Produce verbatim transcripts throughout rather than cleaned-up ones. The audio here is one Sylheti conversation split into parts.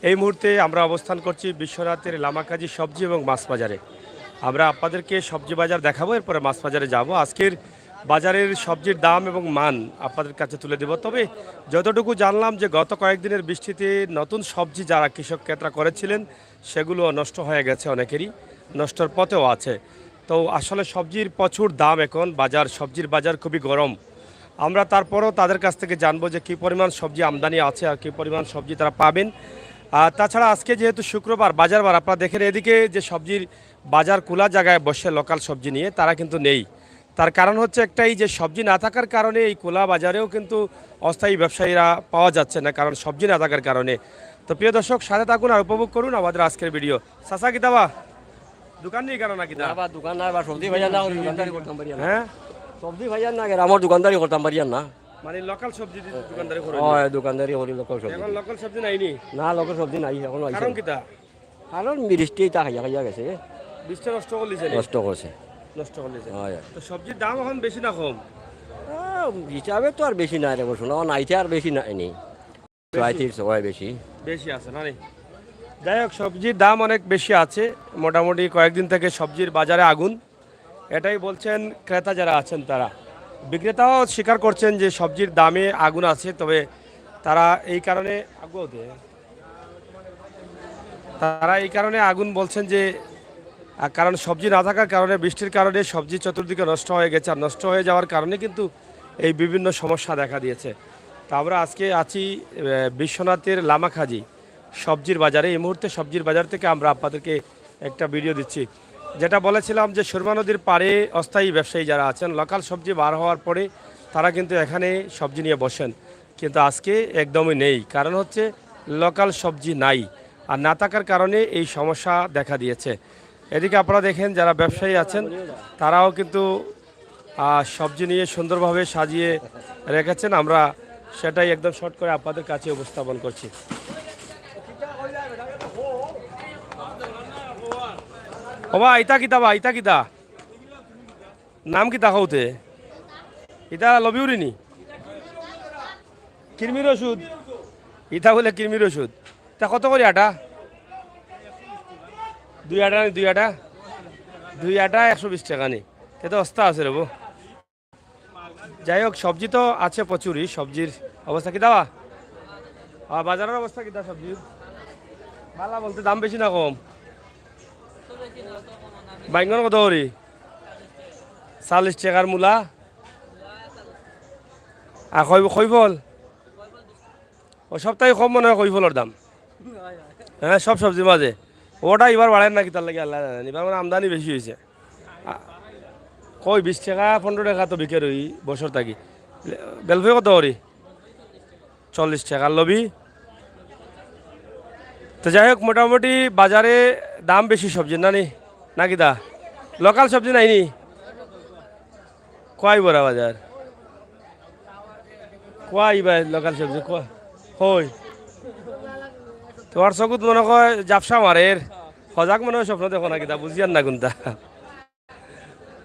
এই মুহূর্তে আমরা অবস্থান করছি বিশ্বনাথের লামাকাজি সবজি এবং মাছ বাজারে। আমরা আপনাদেরকে সবজি বাজার দেখাবো, এরপরে মাছ বাজারে যাব। আজকের বাজারের সবজির দাম এবং মান আপনাদের কাছে তুলে দেব। তবে যতটুকু জানলাম যে গত কয়েকদিনের বৃষ্টিতে নতুন সবজি যারা কৃষক ক্রেতা করেছিলেন, সেগুলো নষ্ট হয়ে গেছে, অনেকেরই নষ্টর পথেও আছে। তো আসলে সবজির প্রচুর দাম এখন, বাজার, সবজির বাজার খুবই গরম। আমরা তারপরও তাদের কাছ থেকে জানবো যে কী পরিমাণ সবজি আমদানি আছে আর কী পরিমাণ সবজি তারা পাবেন। আর তাছাড়া আজকে যেহেতু শুক্রবার, বাজার বার, আপনারা দেখেন এদিকে যে সবজির বাজার খোলা জায়গায় বসে লোকাল সবজি নিয়ে, তারা কিন্তু নেই। তার কারণ হচ্ছে একটাই, যে সবজি না থাকার কারণে এই খোলা বাজারেও কিন্তু অস্থায়ী ব্যবসায়ীরা পাওয়া যাচ্ছে না, কারণ সবজি না থাকার কারণে। তো প্রিয় দর্শক, সাথে থাকুন আর উপভোগ করুন আমাদের আজকের ভিডিও। চাচা, কিতা বা দোকান নেই কেন না কিতা? না বা, দোকান নাই বা, সবজি বাজার না, আমি দোকানদারি করতাম পারি না। হ্যাঁ? সবজি বাজার না, গ্রামর দোকানদারি করতাম পারি না। মানে লোকাল সবজি দিয়ে দোকানদারি করেন? হয়, দোকানদারি করি লোকাল সবজি। এখন লোকাল সবজি নাই নি? না, লোকাল সবজি নাই, এখনো আইছে কারণ না। কিতা? কারণ বৃষ্টি ইতা খাইয়া খাইয়া গেছে। বৃষ্টি নষ্ট করলিছে নি? নষ্ট করছে। নষ্ট করলিছে। হয়, হয়। তো সবজির দাম এখন বেশি না কম? আহ, হিসাবে তো আর বেশি নাই রে, বসুন, এখন আইতে আর বেশি নাই নি। বেশি? আইতে হয় বেশি। বেশি আছে না নি? যাই হোক, সবজির দাম অনেক বেশি আছে। মোটামুটি কয়েকদিন থেকে সবজির বাজারে আগুন, এটাই বলছেন ক্রেতা যারা আছেন তারা। বিক্রেতাও স্বীকার করছেন যে সবজির দামে আগুন আছে, তবে তারা এই কারণে, আগুয়াও দে। তারা এই কারণে আগুন বলছেন যে, আহ, কারণ সবজি না থাকার কারণে, বৃষ্টির কারণে সবজি চতুর্দিকে নষ্ট হয়ে গেছে, আর নষ্ট হয়ে যাওয়ার কারণে কিন্তু এই বিভিন্ন সমস্যা দেখা দিয়েছে। তো আমরা আজকে আছি, আহ, বিশ্বনাথের লামাখাজি সবজির বাজারে। এই মুহূর্তে সবজির বাজার থেকে আমরা আপনাদেরকে একটা ভিডিও দিচ্ছি। যেটা বলেছিলাম যে সুরমা নদীর পাড়ে অস্থায়ী ব্যবসায়ী যারা আছেন, লোকাল সবজি বার হওয়ার পরে তারা কিন্তু এখানে সবজি নিয়ে বসেন, কিন্তু আজকে একদমই নেই। কারণ হচ্ছে লোকাল সবজি নাই, আর না থাকার কারণে এই সমস্যা দেখা দিয়েছে। এদিকে আপনারা দেখেন, যারা ব্যবসায়ী আছেন, তারাও কিন্তু আহ, সবজি নিয়ে সুন্দরভাবে সাজিয়ে রেখেছেন। আমরা সেটাই একদম শর্ট করে আপনাদের কাছে উপস্থাপন করছি। ওবা, ইতা কিতা বা, ইতা কিতা? নাম কিতা কওতে? ইতা লবিউরি নি? কৃমির ওষুধ? ইতা বুলে কৃমির ওষুধ। তা কত করি আটা? দুই আটা নি, দুই আটা? দুই আটা একশো বিশ টেকা নি? তে তো অস্তা আছে রে বো। যাই হোক, সবজি তো আছে প্রচুরই। সবজির অবস্থা কিতা বা? আর বাজারের অবস্থা কিতা সবজির? বালা বলতে দাম বেশি না কম? বাইঙ্গন কত করি? চাল্লিশ টেকার মূলা। আর কই, কই ফল? ও সপ্তাহে কম মনে হয় কই ফলর দাম। হ্যাঁ, সব সবজির মাঝে। ওটা এবার বাড়ের না কিতার লাগি আল্লায় জানে। এবার মানে আমদানি বেশি হইছে। আ, কই বিশ টেকা, পনেরো টেকা তো বিকের ওই বছর থাকি। বেলফুই কত করি? চল্লিশ টেকা। আর লবি? তো যাই হোক, মোটামুটি বাজারে দাম বেশি সবজির, না নি? না কিতা? লোকাল সবজি নাই নি? কই বড়া বাজার? কই বা লোকাল সবজি? কই? তোমার চকুত মনে হয় জাপসা মারের, হজাক মনে হয় স্বপ্ন দেখো না কিতা, বুঝিয়ার না কোনটা।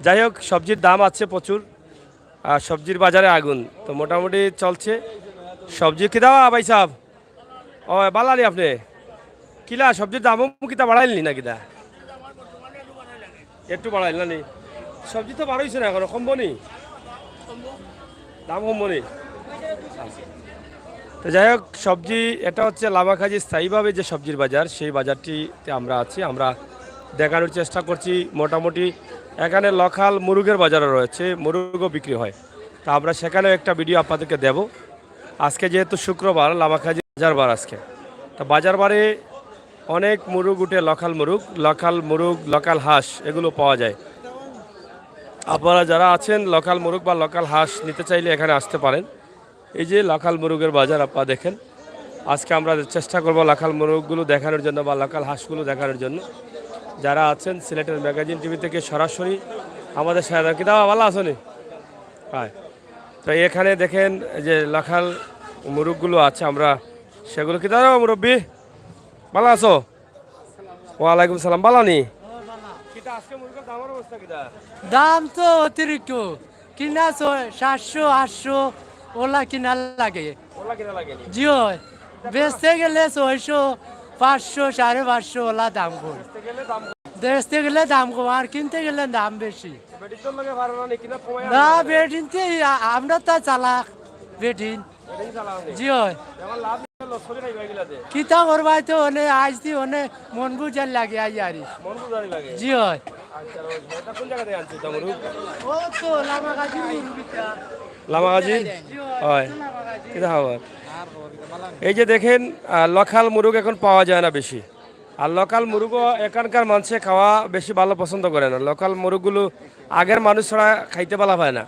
যাই হোক, সবজির দাম আছে প্রচুর, আর সবজির বাজারে আগুন। তো মোটামুটি চলছে। সবজি কিতা বা ভাই সাহেব? ও, বালা নি আপনি? কিলা সবজির দাম কিতা বাড়াইল নি না কিতা? একটু বাড়াইল না নি? সবজি তো বাড়াইছে না এখনো, কমবো নি? দাম কমবো নি? তো যাই হোক, সবজি, এটা হচ্ছে লামাখাজি স্থায়ীভাবে যে সবজির বাজার, সেই বাজারটিতে আমরা আছি। আমরা দেখানোর চেষ্টা করছি মোটামুটি এখানে লোকাল মুরুগের বাজারও রয়েছে, মুরুগও বিক্রি হয়। তা আমরা সেখানেও একটা ভিডিও আপনাদেরকে দেব। আজকে যেহেতু শুক্রবার, লামাখাজি বাজার বার আজকে। তা বাজার বারে অনেক মুরুগ উঠে, লোকাল মুরুগ, লোকাল মুরুগ, লোকাল হাঁস, এগুলো পাওয়া যায়। আপনারা যারা আছেন লোকাল মুরুগ বা লোকাল হাঁস নিতে চাইলে এখানে আসতে পারেন। এই যে লোকাল মুরুগের বাজার আপনারা দেখেন, আজকে আমরা চেষ্টা করব লোকাল মুরুগগুলো দেখানোর জন্য বা লোকাল হাঁসগুলো দেখানোর জন্য। যারা আছেন সিলেটের ম্যাগাজিন টিভি থেকে সরাসরি আমাদের সাথে, কিতা বা, বালা আছো নি? হ্যাঁ, তো এখানে দেখেন যে লোকাল মুরুগগুলো আছে, আমরা সেগুলো, কিতা বা মুরব্বি, বালা আছো? ওয়ালাইকুম সালাম, বালা নি? কিতা আজকে মুরগির দামের অবস্থা কিতা? দাম তো অতিরিক্ত, কিনা ছয়, সাতশো, আটশো, ওলা কিনা লাগে। ওলা কিনা লাগে নি? জি অয়, বেচতে গেলে ছয়শো, পাঁচশো, সাড়ে পাঁচশো ওলা দাম কম। দেশতে গেলে দাম কম, আর কিনতে গেলে দাম বেশি। না, বেটিনতে আমরা তো চালাক, বেটিন। জি অয়। কিতা করবায় তো অনে আইছি, অনে মন বুঝার লাগি আই আরি। জি অয়। ও তো লামাগাজি মুরগিটা। লামাগাজি? জি অয়। অয়। কিতা খবর? এই যে দেখেন, আহ, লোকাল মুরগ এখন পাওয়া যায় না বেশি। আর লোকাল মুরগও এখানকার মানুষে খাওয়া বেশি ভালো পছন্দ করে না। লোকাল মুরগগুলো আগের মানুষ ছাড়া খাইতে ভালা পায় না।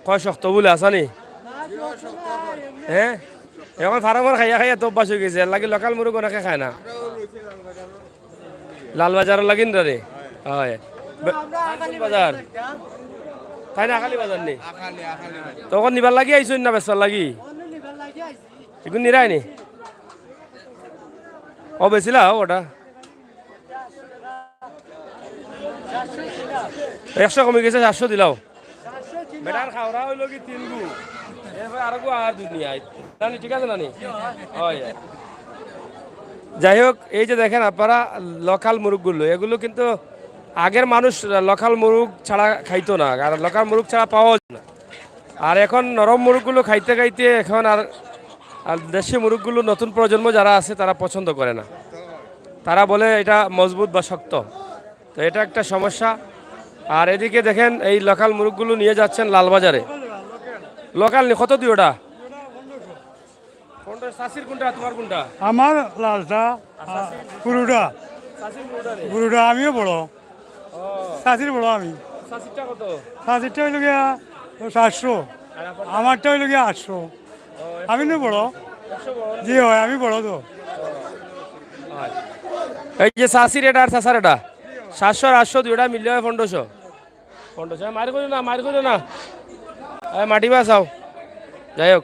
কয় শক্ত বুলে আসানি? হ্যাঁ, এখন ফার্মর খাইয়া খাইয়া তো অভ্যাস অই গেছে, এর লাগি লোকাল মুরগ অনেকে খায় না। লালবাজারর লাগি নি রে? অয়। বে-, বাজার। তাই না, আখালি বাজার নি? তখন নিবার লাগি আইছইন না বেচবার লাগি? এগুন নিরায় নি? ও বেচিলা ওটা। একশো কমি গেছে, চারশো দিলাও। বেটার খাওরা অইলো কি তিন গু। এরপরে আরো গু আর দুনিয়ায়। নানি, ঠিক আছে নানি? অয়। যাই হোক, এই যে দেখেন আপনারা লোকাল মুরগগুলো, এগুলো কিন্তু আগের মানুষ লোকাল মুরগ ছাড়া খাইতো না, আর লোকাল মুরগ ছাড়া পাওয়া যায় না। আর এখন নরম মুরগগুলো খাইতে খাইতে এখন আর, আর দেশি মুরগগুলো নতুন প্রজন্ম যারা আছে তারা পছন্দ করে না, তারা বলে এটা মজবুত বা শক্ত। তো এটা একটা সমস্যা। আর এদিকে দেখেন, এই লোকাল মুরগগুলো নিয়ে যাচ্ছেন লালবাজারে। লোকাল নি, কত দিই ওটা? কোনটা, চাচির কোনটা, তোমার কোনটা? আমার লালটা, আর চাচির? গুরুটা। চাচির গুরুটা রে? গুরুটা আমিও বড়। ও। চাচির বড় আমি। চাচিরটা কত? চাচিরটা অইলো গিয়া সাতশো, আর আপনার? আমারটা অইলো গিয়া আটশো। ও, আমি না বড়। একশো বড়। জি অয়, আমি বড় তো। অয়। এই যে চাচির এটা আর চাচার এটা, সাতশো আর আটশো দুইটা মিললে অয় পনেরোশো। পনেরোশো, মার করিও না, মার করিও না। এই মাটি বাঁচাও। যাই হোক,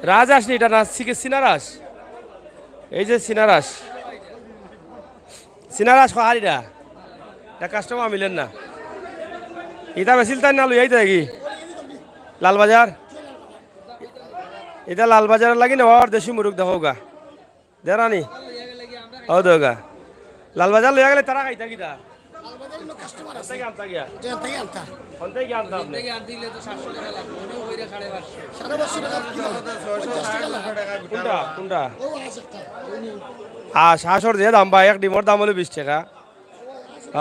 রাজহাঁস নি এটা না, সিকে-, সিনারাস। এই যে সিনারাস। সিনারাস কহারিটা। এটা কাস্টমার মিলেন না। ইটা বেচিল তাই না লইয়াই দেয় কি? লালবাজার। ইটা লালবাজারর লাগি নেওয়া আর দেশি মুরগ দেখো গা। দেরানি? ও দেওগা। লালবাজার লইয়া গেলে তারা খাইতা কিতা? লালবাজার অন্য কাস্টমার আছে। কোনটাই আনতা গিয়া? যে আনতা গিয়া আনতা। কোনটাই গিয়া আনতা আপনি? সাড়ে পাঁচশো টাকা কিলো, পঞ্চাশ টাকা লাগা। কোনটা? কোনটা? ও আছে একটা। আ, শাসর যে দাম বা এক ডিমর দাম অইলো বিশ টাকা।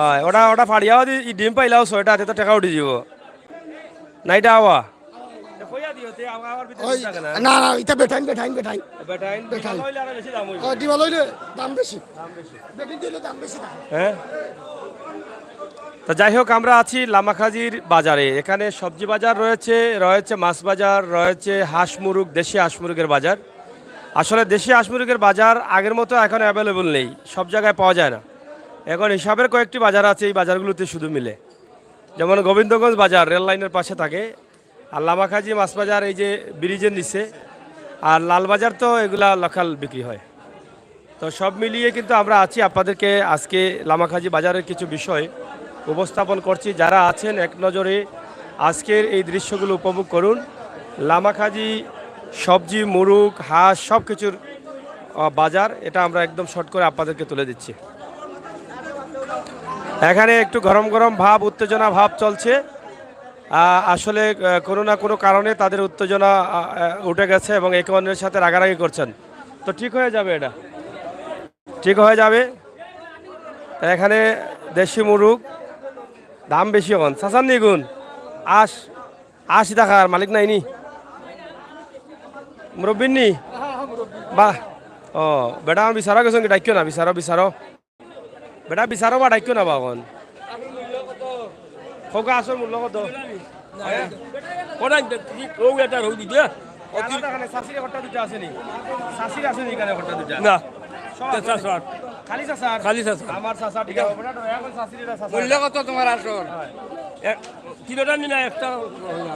অয়, ওটা, ওটা ফাড়িয়াও দি, ই ডিম পাইলাও ছয়টা, তে তো টাকা উঠি যাব। না, এটা আওয়া। ওই, না, না, ইটা বেটাইন, বেটাইন, বেটাইন। বেটাইন, বেটাইন। ডিমা লইলে আরো বেশি দাম অইবো। ও, ডিমা লইলে দাম বেশি। দাম বেশি। বেটাইন দিলে দাম বেশি না। হ্যাঁ? তো যাই হোক, আমরা আছি লামাখাজির বাজারে। এখানে সবজি বাজার রয়েছে, রয়েছে মাছ বাজার, রয়েছে হাঁস মুরগ, দেশি হাঁস মুরগের বাজার। আসলে দেশি হাঁস মুরগের বাজার আগের মতো এখন অ্যাভেলেবল নেই, সব জায়গায় পাওয়া যায় না। এখন হিসাবের কয়েকটি বাজার আছে, এই বাজারগুলোতে শুধু মিলে। যেমন গোবিন্দগঞ্জ বাজার রেল লাইনের পাশে থাকে, আর লামাখাজি মাছ বাজার এই যে ব্রিজের নিচে, আর লালবাজার তো এগুলা লোকাল বিক্রি হয়। তো সব মিলিয়ে কিন্তু আমরা আছি, আপনাদেরকে আজকে লামাখাজি বাজারের কিছু বিষয় উপস্থাপন করছি। যারা আছেন এক নজরে আজকের এই দৃশ্যগুলো উপভোগ করুন। লামাখাজি সবজি, মুরগ, হাঁস সব কিছুর, আহ, বাজার, এটা আমরা একদম শর্ট করে আপনাদেরকে তুলে দিচ্ছি। এখানে একটু গরম গরম ভাব, উত্তেজনা ভাব চলছে। আহ, আসলে, আহ, কোনো না কোনো কারণে তাদের উত্তেজনা, আহ, আহ, উঠে গেছে এবং একে অন্যের সাথে রাগারাগি করছেন। তো ঠিক হয়ে যাবে এটা, ঠিক হয়ে যাবে। তো এখানে দেশি মুরগ, দাম বেশি এখন। চাচার নিগুন আশ, আশি টাকার মালিক নাই নি? মুরব্বির নি? বাহ। ও, বেটা আমার বিচারো গেছেন কি? ডাকিও না, বিচারো, বিচারো। বেটা বিচারো বা ডাকিও না বা এখন। খোকা আসল মূল্য কত? ওটা ও এটা রোগ দিতে। চাষির একটা দুটো আছে নি? চাষির আছে নি এখানে একটা দুটো? না। সব আছে। চাষার। খালি চাষার? খালি চাষার। আমার চাষা ঠিক আছে। ওটা তো এখন চাষির এটা চাষা। মূল্য কত তোমার আসল? হয়। এক, তিনোটা নি না একটা?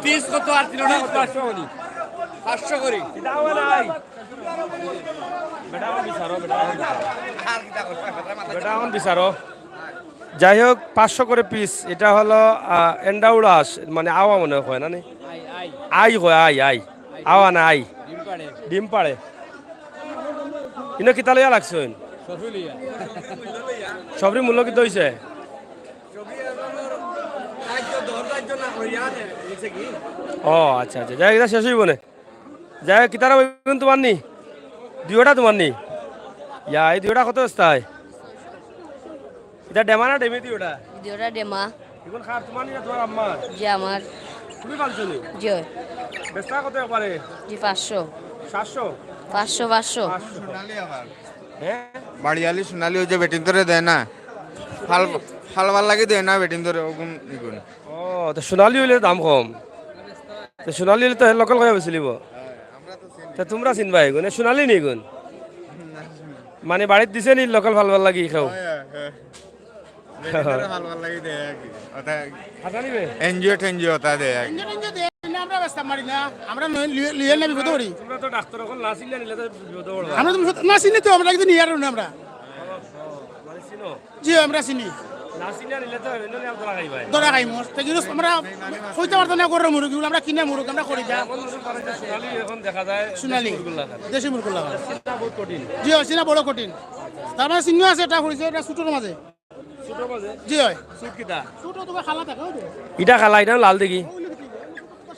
পিস কত আর তিনোটা কত? পাঁচশো করি। পাঁচশো করি। এটা আমার নাই। বেটা এখন বিচারো, বেটা এখন বিচারো। বেটা এখন বিচারো। যাই হোক, পাঁচশো করে পিস। এটা হলো, আহ, এন্ডাউড়া আস, মানে আওয়া মনে হয় না নি? I, I. আই হয়, আই, আই। আওয়া না, আই। ডিম পাড়ে। ডিম পাড়ে। ইনো কিতা লইয়া লাগছইন? সবরি মূল্য কিতা অইছে? ও আচ্ছা আচ্ছা, যাই হোক, ইটা শেষ অইবো নে। যাই হোক, কিতারা অইগুন তুমার নি? দুইওটা তুমার নি? ইয়া, ই দুইওটা কত বেচতায়? ইটা ডেমা না ডেমি দুইওটা? দুইওটা ডেমা। ইগুন কার, তুমার নি না তুমার আম্মার? জি, আমার। তুমি পালছো নি? জি, অয়। বেচতা কত একবারে? জি, পাঁচশো। সাতশো? পাঁচশো, পাঁচশো। পাঁচশো। সোনালি আবার। হ্যাঁ? বাড়িয়ালি সোনালি অউ যে বেটিন্তরে দেয় না, ফাল-, ফালবার লাগি দেয় না বেটিন্তরে, অগুন ইগুন। ও, তো সোনালি অইলে দাম কম। তো সোনালি অইলে তো হে লোকাল কইয়া বেচিলিবো। তো তুমরা চিনবায় ইগুন, এ সোনালি নি ইগুন? মানে বাড়িত দিছে নি লোকাল ফালবার লাগি কেউ? হ্যাঁ, হ্যাঁ। বেটিন্তরে ফালবার লাগি দেয় আর কি। অতা হাতা নিবে? এনজিও টেনজিও অতা দেয় আর কি। এনজিও টেনজিও দেয় না, আমরা বেচতাম পারি না। আমরা নই-, লিয়ে, লিয়ে না বিপদে পড়ি। তুমরা তো ডাক্তার অকল, না চিনলে নিলে তো বিপদে পড়বা। আমরা তো না চিনি তো, আমরা কিন্তু নিয়ার না আমরা। মানে চিনো? জি, আমরা চিনি। না চিনলে নিলে তো এমনি নিয়ে ধরা খাইবায়। ধরা খাইমু। তো কিন্তু আমরা কইতাম পারতাম না গরুর মুরগি, আমরা কিনা মুরগি, আমরা করি যা। এমন মুরগ বানাইছে সোনালি, এখন দেখা যায় সোনালি। দেশি মুরগর লাখান। দেশি মুরগর লাখান। চিনা বহুত কঠিন। জি, অয়, চিনা বড় কঠিন। তার মানে চিহ্ন আছে, ইটা পড়ছে, ইটা ছোটর মাঝে। ছোটর মাঝে? জি, অয়। ছোট কিতা? ছোট তুমার কালা থাকে, অউ যে। ইটা কালা, ইটা লাল দেখি। অউ যে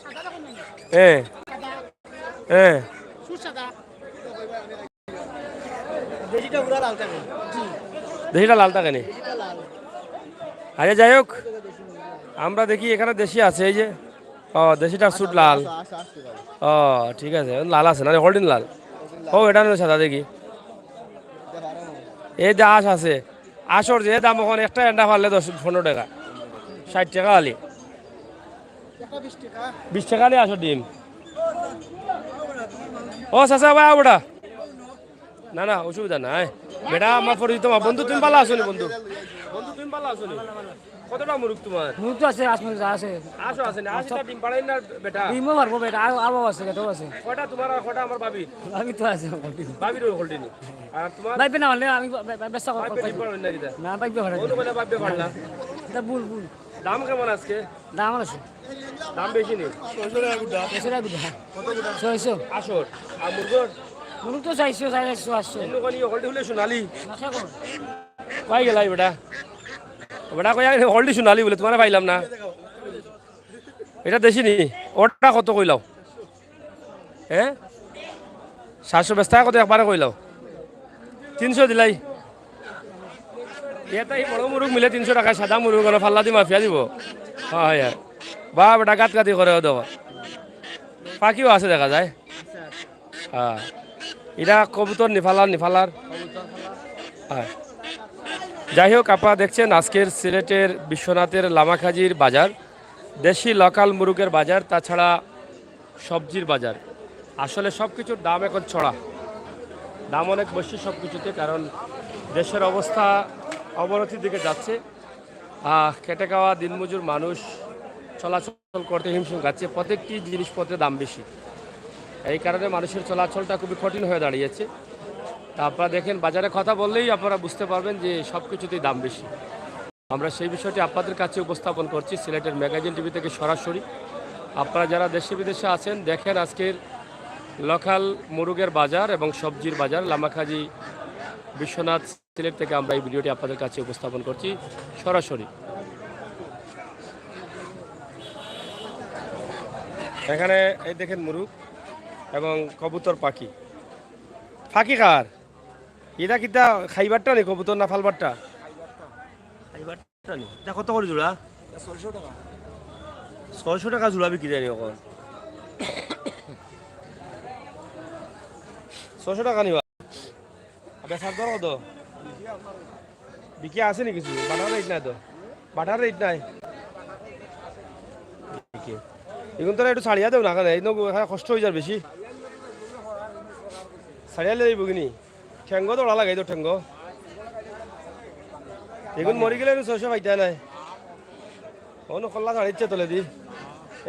সাদা দেখো না। হ্যাঁ। হ্যাঁ। ছোট সাদা। দেশিটা পুরা লাল থাকে। জি। দেশিটা লাল থাকে নি? দেশিটা লাল। আচ্ছা, যাই হোক, আমরা দেখি এখানে দেশি আছে, এই যে। ও, দেশিটার ছোট লাল। আচ্ছা, আচ্ছা, আচ্ছা, আচ্ছা। ও, ঠিক আছে, লাল আছে না, হলডিন লাল। ও, ইটা নয় সাদা দেখি। এই যে আঁশ আছে, আঁশর যে দাম অখন একটা এন্ডা পারলে দশ, পনেরো টেকা, ষাইট টেকা আলি। বিশ টেকা আলি আঁশর ডিম। ও চাচা ভাই, আও বেটা। না, না, অসুবিধা নাই। বেটা, আমার পরিচিত মা-, বন্ধু, তুমি ভালা আছো নি, বন্ধু? বন্ধু, তুমি ভালা আছো নি? কতটা মুরগ তুমার? মুরগ তো আছে, আঁশ মুরগ আছে। আঁশও আছে নি? আঁশটা ডিম পাড়ে না বেটা? ডিমও পারবো বেটা, আরো, আরো আছে, বেটাও আছে। কয়টা তুমার আর কয়টা আমার ভাবির? ভাবি তো আছে, ভাবি। ভাবির ওই হলডিনি। আর তুমার? ভাবি না হলে আমি বে-, বে-, ব্যবসা করবো। ভাবি ডিম পাড়ে না কিতা? না, ভাবি পারে না। অন্য কয়টা ভাবি পারলা? ইটা ভুল, ভুল। দাম কেমন আজকে? দাম আছে। দাম বেশি নি? ছয়শো টেকা গুটা। ছয়শো টেকা গুটা, হ্যাঁ। কত গুটা? ছয়শো। আঁশর। আর মুরগর? মুরগ তো চাইরশো, সাড়ে চাইরশো, পাঁচশো। অন্য কোন ইয়ে হলডি হলে সোনালি? না, সে কোন? পাই গেলাই বেটা। বেটা কই আগে হলডি সোনালি বুলে, তুমারে পাইলাম না। ইটা দেশি নি? ওটা কত কইলাও? হ্যাঁ? সাতশো বেচতা কত একবারে কইলাও? তিনশো দিলাই। ইটা ই বড় মুরগ মিলে তিনশো টেকা, সাদা মুরগ আর ফাল্লা দি মাফিয়া দিবো। হ্যাঁ, হ্যাঁ। বাহ, বেটা গাতগাতি করে, ও দেখো। পাখিও আছে দেখা যায়। হ্যাঁ। ইটা কবুতর নি ফালার, নি ফালার। হ্যাঁ। যাই হোক, আপনারা দেখছেন আজকের সিলেটের বিশ্বনাথের লামাখাজির বাজার, দেশি লোকাল মুরগের বাজার, তাছাড়া সবজির বাজার। আসলে সব কিছুর দাম এখন চড়া, দাম অনেক বেশি সব কিছুতে, কারণ দেশের অবস্থা অবনতির দিকে যাচ্ছে। আহ, খেটে খাওয়া দিনমজুর মানুষ চলাচল করতে হিমশিম খাচ্ছে, প্রত্যেকটি জিনিসপত্রের দাম বেশি। এই কারণে মানুষের চলাচলটা খুবই কঠিন হয়ে দাঁড়িয়েছে। তা আপনারা দেখেন, বাজারে কথা বললেই আপনারা বুঝতে পারবেন যে সব কিছুতেই দাম বেশি। আমরা সেই বিষয়টি আপনাদের কাছে উপস্থাপন করছি সিলেটের ম্যাগাজিন টিভি থেকে সরাসরি। আপনারা যারা দেশে বিদেশে আছেন, দেখেন আজকের লোকাল মুরগের বাজার এবং সবজির বাজার, লামাখাজি বিশ্বনাথ সিলেট থেকে আমরা এই ভিডিওটি আপনাদের কাছে উপস্থাপন করছি সরাসরি। এখানে এই দেখেন মুরগ এবং কবুতর পাখি। পাখি কার? ইটা কিতা খাইবারটা নি কবুতর না ফালবারটা? খাইবারটা নি। ইটা কত করি জোড়া? ছয়শো টেকা। ছয়শো টেকা জোড়া বিক্রি যায়নি এখন। ছয়শো টেকা নিবা। বেচার দর কত? বিকি আছে নি কিছু? বাটার রেট নাই তো। বাটার রেট নাই। বিকি। এখন তোরা একটু ছাড়িয়া দেও না, কেনে? এই নগু এখানে কষ্ট হয়ে যার বেশি। ছাড়িয়া লে যাইব কিনি? ঠেঙ্গো তো ওড়া লাগাই তো ঠেঙ্গো। এখন মরি গেলে একটু ছয়শো পাইতে নাই। অনু কল্লা ছাড়িচ্ছে তলে দি।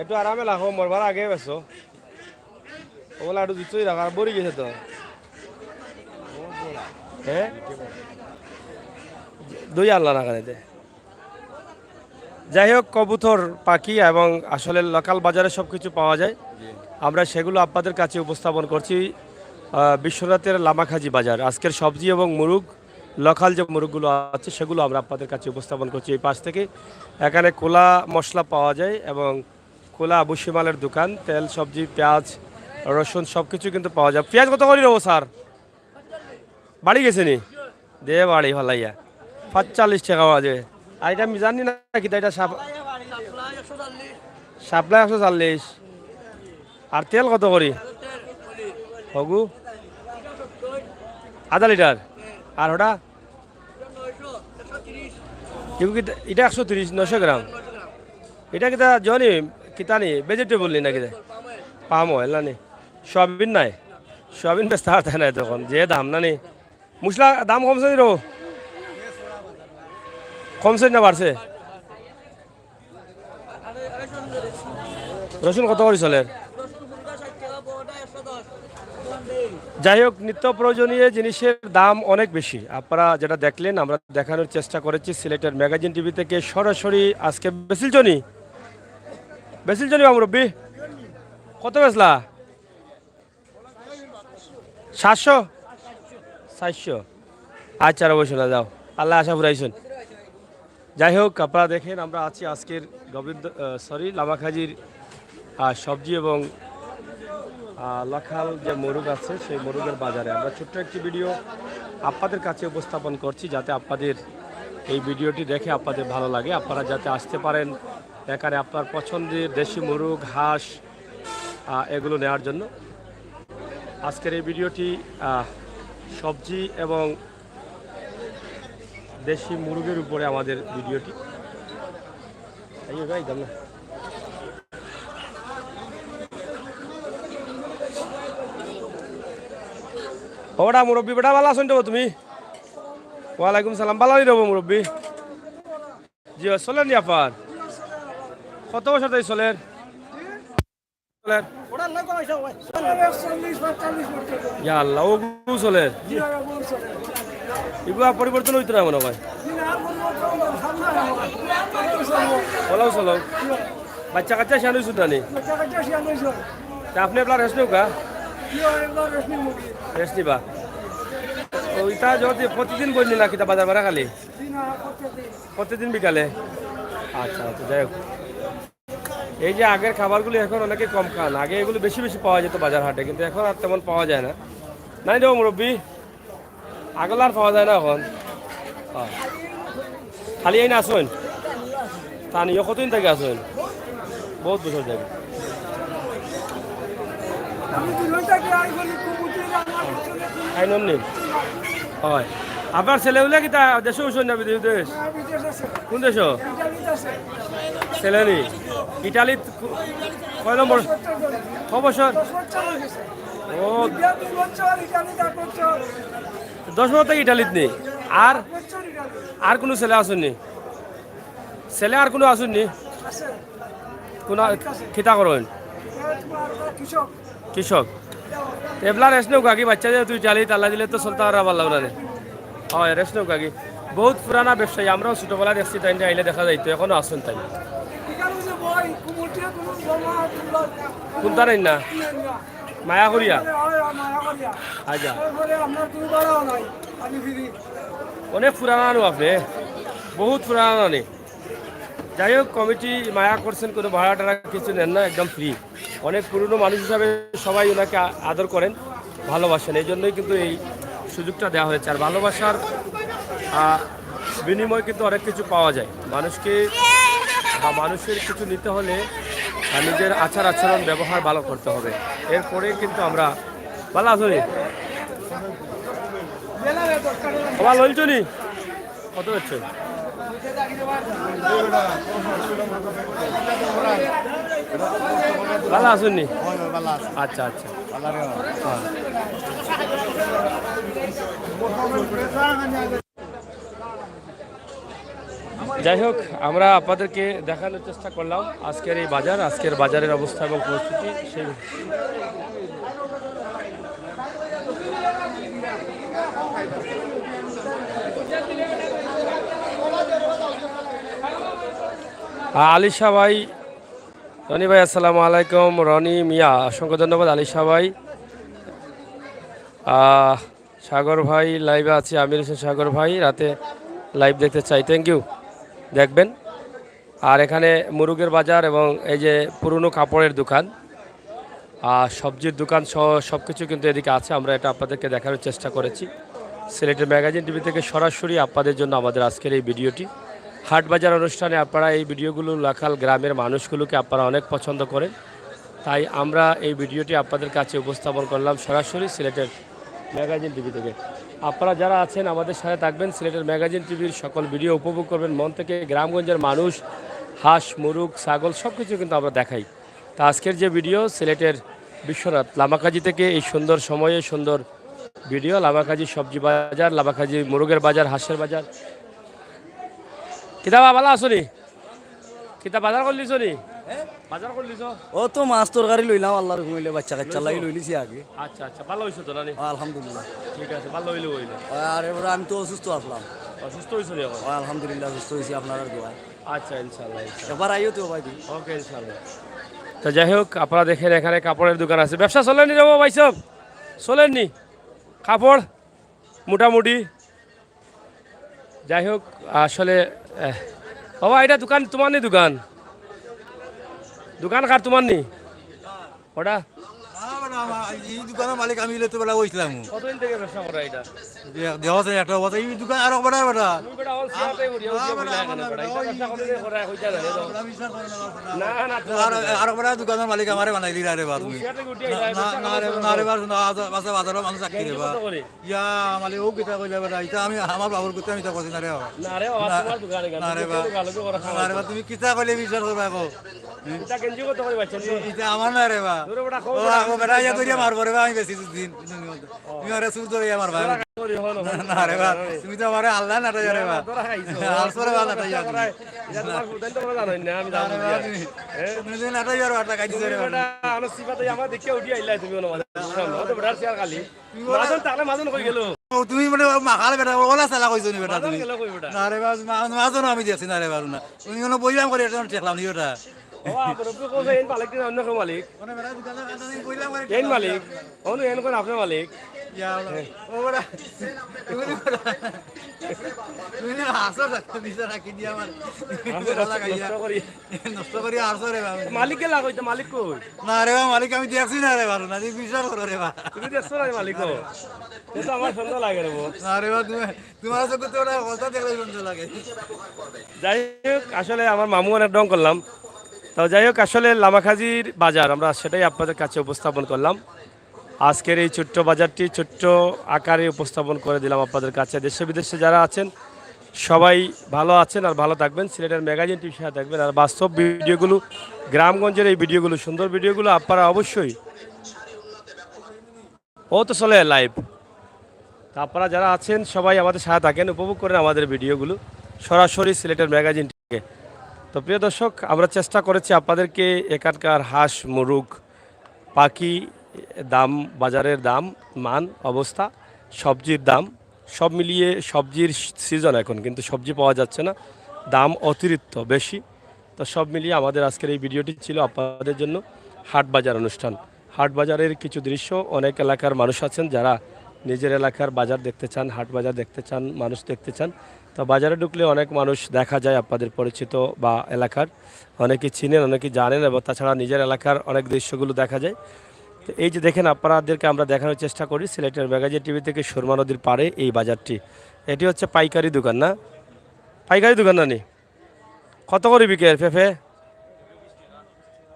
একটু আরামে লাখো, মরবার আগে বেসো। ওগুলা একটু জুতোই রাখা, আর বড়ি গেছে তো। হ্যাঁ? দুই আল্লাহ না খাইতে। যাই হোক, কবুতর, পাখি এবং আসলে লোকাল বাজারে সব কিছু পাওয়া যায়। আমরা সেগুলো আপনাদের কাছে উপস্থাপন করছি। আহ, বিশ্বনাথের লামাখাজি বাজার। আজকের সবজি এবং মুরগ লোকাল যে মুরগগুলো আছে, সেগুলো আমরা আপনাদের কাছে উপস্থাপন করছি এই পাশ থেকে। এখানে খোলা মশলা পাওয়া যায় এবং খোলা আবু শিমালের দোকান। তেল, সবজি, পেঁয়াজ, রসুন, সব কিছু কিন্তু পাওয়া যায়। পেঁয়াজ কত করি রবো স্যার? বাড়ি গেছে নি? দে বাড়ি ফালাইয়া। পাঁচচল্লিশ টাকা বাজে। আর এটা আমি জানি না কিতা, এটা সাপ-, সাপ্লাই একশো চল্লিশ। আর তেল কত করি? হগু? আধা লিটার। আর ওটা? ইগু কিতা, এটা একশো তিরিশ, নয়শো গ্রাম। এটা কিতা জনি, কিতা নি, ভেজিটেবল নি না কিতা? পাম অয়েল না নি? সয়াবিন নাই? সয়াবিন বেচতে পারতে নাই তখন, যে দাম না নি? মশলা দাম কমছে নি রো? কমছে না বাড়ছে? রসুন কত করি চলের? যাই হোক, নিত্য প্রয়োজনীয় জিনিসের দাম অনেক বেশি। আপনারা যেটা দেখলেন, আমরা দেখানোর চেষ্টা করেছি সিলেটের ম্যাগাজিন টিভি থেকে সরাসরি। আজকে বেচিলছো নি? বেচিলছো নি বা মুরব্বি? কত বেচলা? সাতশো? চারশো। আচ্ছা, আর অবশ্য না, যাও, আল্লাহ আশা ফুরাইছুন। যাই হোক, আপনারা দেখেন, আমরা আছি আজকের গোবিন্দ, আহ, সরি, লামাখাজির, আহ, সবজি এবং, আহ, লোকাল যে মুরগ আছে, সেই মুরগের বাজারে। আমরা ছোট্ট একটি ভিডিও আপনাদের কাছে উপস্থাপন করছি, যাতে আপনাদের এই ভিডিওটি দেখে আপনাদের ভালো লাগে, আপনারা যাতে আসতে পারেন এখানে আপনার পছন্দের দেশি মুরগ, হাঁস, আহ, এগুলো নেওয়ার জন্য। আজকের এই ভিডিওটি, আহ, সবজি এবং দেশি মুরগের উপরে আমাদের ভিডিওটি। এই ভাই, দাম না। ওটা মুরব্বি বেটা, ভালো আছো নি তুমি? ওয়ালাইকুম সালাম, ভালো নি রবো মুরব্বি? জি, চলের নি আপার? কত বছর তাই চলের? চলের? ইয়া আল্লাহ, ও গু চলের। ইগুলা পরিবর্তন হইতো না মনে হয়। ওলাও চলো। বাচ্চা কাচ্চা শিয়ান হইছো জানি। তা আপনি আপনার রেস্ট নেওকা? রেস্ট নিবা? ও, ইটা যদি প্রতিদিন বললি না কিতা বাজার বাড়া খালি? প্রতিদিন বিকালে? আচ্ছা, আচ্ছা, যাই হোক। এই যে আগের খাবারগুলি এখন অনেকে কম খান, আগে এগুলো বেশি বেশি পাওয়া যেত বাজার হাটে, কিন্তু এখন আর তেমন পাওয়া যায় না। নাই দেবো মুরব্বি, আগলা আর পাওয়া যায় না এখন। হ্যাঁ। খালি এই না আসুন, তা নিয়ে কতদিন থেকে আসুন? বহুত বছর যাবে। আইনন নি? হয়। আপনার ছেলে হইলে কি তা দেশে উঠছেন না বিদেশ, বিদেশ? কোন দেশ? ছেলে নি? ইটালিত কয় নম্বর? ক বছর? ও, দশ বছর থেকে ইটালিত নি। আর, আর কোনো ছেলে আসুন নি? ছেলে আর কোনো আসুন নি? কোন, কিতা করেন? কৃষক। এবলা রেস্ট নেওকা কি? বাচ্চা যেহেতু ইটালিত, আল্লাহ দিলে তো চলতে পারা পারলাম না রে। হয়, রেস্ট নেওকা কি? বহুত পুরানা ব্যবসায়ী, আমরাও ছোটবেলা দেখছি তাইন, আইলে দেখা যাইতো, এখনো আছেন তাই। কোনটা নেই না? মায়া করিয়া? আচ্ছা। অনেক পুরানা নু আপনি, বহুত পুরানা নি। যাই হোক, কমিটি মায়া করছেন, কোনো ভাড়া টাড়া কিছু নেন না, একদম ফ্রি। অনেক পুরনো মানুষ হিসাবে সবাই ওনাকে আ-, আদর করেন, ভালোবাসেন, এই জন্যই কিন্তু এই সুযোগটা দেওয়া হয়েছে। আর ভালোবাসার, আহ, বিনিময়ে কিন্তু অনেক কিছু পাওয়া যায়। মানুষকে বা মানুষের কিছু নিতে হলে, আহ, নিজের আচার আচরণ ব্যবহার ভালো করতে হবে, এরপরে কিন্তু আমরা ভালো আছো নি? বাবা, লইছো নি? কত হচ্ছে? ভালো আছেন নি? আচ্ছা, আচ্ছা। যাই হোক, আমরা আপনাদেরকে দেখানোর চেষ্টা করলাম আজকের এই বাজার, আজকের বাজারের অবস্থা এবং পরিস্থিতি। সেই আ-, আলিশা ভাই, রনি ভাই, আসসালামু আলাইকুম। রনি মিয়া, অসংখ্য ধন্যবাদ আলিশা ভাই। আহ, সাগর ভাই লাইভে আছে, আমির হোসেন সাগর ভাই রাতে লাইভ দেখতে চাই, থ্যাংক ইউ। দেখবেন। আর এখানে মুরুগের বাজার এবং এই যে পুরনো কাপড়ের দোকান আর সবজির দোকান সহ সব কিছু কিন্তু এদিকে আছে। আমরা এটা আপনাদেরকে দেখানোর চেষ্টা করেছি সিলেটের ম্যাগাজিন টিভি থেকে সরাসরি আপনাদের জন্য আমাদের আজকের এই ভিডিওটি। হাট বাজার অনুষ্ঠানে আপনারা এই ভিডিওগুলো লোকাল গ্রামের মানুষগুলোকে আপনারা অনেক পছন্দ করেন, তাই আমরা এই ভিডিওটি আপনাদের কাছে উপস্থাপন করলাম সরাসরি সিলেটের ম্যাগাজিন টিভি থেকে। আপনারা যারা আছেন আমাদের সাথে থাকবেন, সিলেটের ম্যাগাজিন টিভির সকল ভিডিও উপভোগ করবেন মন থেকে। গ্রামগঞ্জের মানুষ, হাঁস, মুরুগ, ছাগল সব কিছু কিন্তু আমরা দেখাই। তা আজকের যে ভিডিও সিলেটের বিশ্বনাথ লামাকাজি থেকে এই সুন্দর সময়ে সুন্দর ভিডিও, লামাকাজি সবজি বাজার, লামাকাজি মুরুগের বাজার, হাঁসের বাজার। কিতা বা, ভালা আছো নি? কিতা বাজার করলিছো নি? বাজার করলিছো? ও তো মাছ তরকারি লইলাম, আল্লাহর হুকুম অইলে বাচ্চা কাচ্চা লাগি লইলিছি আগে। আচ্ছা, আচ্ছা, ভালা অইছে তো না নি? আলহামদুলিল্লাহ। ঠিক আছে, ভালা অইলে অইলো। আর এবারে আমি তো অসুস্থ আছিলাম। অসুস্থ অইছো নি এখন? আলহামদুলিল্লাহ, সুস্থ অইছি আপনারার দোয়ায়। আচ্ছা, ইনশাআল্লাহ, ইনশাআল্লাহ। একবার আইও তো ভাই। ওকে, ইনশাআল্লাহ। তো যাই হোক, আপনারা দেখেন এখানে কাপড়ের দোকান আছে। ব্যবসা চলেনি রে বাবা, ভাই সব? চলেনি? কাপড় মোটামুটি। যাই হোক, আসলে, আহ, বাবা, এটা দোকান তোমার নি দোকান? দোকান কার, তোমার নি? ওটা? না, না, না, এই দোকানের মালিক আমি ইলে তো বেলা অইছিলাম। কতদিন থেকে ব্যবসা করা এটা? দে-, দেওয়া আছে একটা কথা, এই দোকান আরো বেটা, বেটা। তুমি বেটা, অন সিয়াতে করি, অন না, সিয়াতে বেটা, করি, আমার এখানে না, বেটা। বেটা, এটা ওই ব্যবসা কতদিন করা, কইতা লাগে তো। বেটা, বিশ্বাস করে না, না, না, তোমার আর, আর বেটা দোকানের মালিক আমারে বানাইলি রে বা তুমি। সিয়াতে উঠি না, আইলা, না, ব্যবসা না রে, করো। না রে বা, না, আজ, আজ বাজারো মানুষ চাকরি রে গেঞ্জি বা। কত করে? ইয়া, মালিক, ও কিতা কইলা বেটা, ইটা আমি আমার বাবুর করতে আমি ইতা করছি না রে বাবা। না রে বাবা, না, তোমার দোকানে কেন? না রে তুমি বা। কিন্তু ভালো করে না রে বা, খাওয়াইছো। তুমি কিতা কইলে বিশ্বাস করবা গো? ইটা গেঞ্জি কত করে বেচছো? ইটা আমার না রে বা। ধরো বেটা, খাও ও, বেটা, আগো বেটা, ইয়া ধরিয়া মারবো রে বা, আমি বেশি দিন। তুমি আরে সুর ধরে আমার ভাই। ধরা খাই করি, হলো, হলো। না রে বা, তুমি তো আমারে আল্লাহ নাটাইয়া রে বা। ধরা খাইছো। আলসো রে বা নাটাইয়া তুমি। ইটা তোমার ফুটাইন তো জানো না, আমি না জানি রে বা না। তুমি। হ্যাঁ? তুমি যদি নাটাইয়া রে বা, আটা খাইছো রে বা। বেটা, আমার সিফাতে আমার দেখে উঠি আইলা তুমি, অনো মাঝে। বুঝলাম না, ও তো বেটার চেয়ার খালি। তুমি ওলা মাজন থাকলে মাজন কই গেল? ও, তুমি মানে মাখাল বেটা, ওলা চালা কইছো নি বেটা মাজন তুমি? গেল কই বেটা? না রে বা, মা-, মাজন আমি দেখছি না রে বা, না। তুমি কোনো বইলাম করে এটা ঠেকলাম নি ওটা। ও, মুরব্বি কইছে, এন মালিক না অন্য কেউ মালিক? মানে বেটা দোকানে কাছে আমি বইলাম করে এন ঠেকলাম মালিক? নি। অনু এন কোন আপনার মালিক? ইয়া, ও বেটা, তুমি নি বেটা। তুমি নি হাসো না, বিচার রাখি দিয়া আমার। আমি বেটা নষ্ট, লাগাইয়া। নষ্ট করি। নষ্ট করি হাসো রে বাবা। মালিক গেলা কই? তো মালিক কই? না রে বাবা, মালিক আমি দেখছি না রে বাবা, না, তুমি বিশ্বাস করো রে বাবা। তুমি দেখছো না মালিক? ও তো আমার সন্দেহ লাগে রে বাবা। না রে বাবা, তুমি, তোমার চোখে তো ওটা অবস্থা দেখলে সন্দেহ লাগে। যাই হোক, আসলে আমার মামু অনেক ঢং করলাম। তো যাই হোক, আসলে লামাকাজির বাজার আমরা সেটাই আপনাদের কাছে উপস্থাপন করলাম। আজকের এই ছোট্ট বাজারটি ছোট্ট আকারে উপস্থাপন করে দিলাম আপনাদের কাছে। দেশে বিদেশে যারা আছেন সবাই ভালো আছেন আর ভালো থাকবেন। সিলেটের ম্যাগাজিন টিভির সাথে থাকবেন। আর বাস্তব ভিডিওগুলো, গ্রামগঞ্জের এই ভিডিওগুলো, সুন্দর ভিডিওগুলো আপনারা অবশ্যই, ও তো চলে লাইভ। তা আপনারা যারা আছেন সবাই আমাদের সাথে থাকেন, উপভোগ করেন আমাদের ভিডিওগুলো সরাসরি সিলেটের ম্যাগাজিন থেকে। তো প্রিয় দর্শক, আমরা চেষ্টা করেছি আপনাদেরকে এখানকার হাঁস, মুরুগ, পাখি, দাম, বাজারের দাম, মান, অবস্থা, সবজির দাম, সব মিলিয়ে সবজির সিজন এখন, কিন্তু সবজি পাওয়া যাচ্ছে না, দাম অতিরিক্ত বেশি। তো সব মিলিয়ে আমাদের আজকের এই ভিডিওটি ছিল আপনাদের জন্য হাট বাজার অনুষ্ঠান। হাট বাজারের কিছু দৃশ্য, অনেক এলাকার মানুষ আছেন যারা নিজের এলাকার বাজার দেখতে চান, হাট বাজার দেখতে চান, মানুষ দেখতে চান। তো বাজারে ঢুকলে অনেক মানুষ দেখা যায় আপনাদের পরিচিত বা এলাকার, অনেকে চিনেন, অনেকে জানেন, এবং তাছাড়া নিজের এলাকার অনেক দৃশ্যগুলো দেখা যায়। তো এই যে দেখেন, আপনাদেরকে আমরা দেখানোর চেষ্টা করি সিলেটের ম্যাগাজিন টিভি থেকে সুরমা নদীর পাড়ে এই বাজারটি। এটি হচ্ছে পাইকারি দোকান না? পাইকারি দোকান না নি? কত করি বিকের পেঁপে?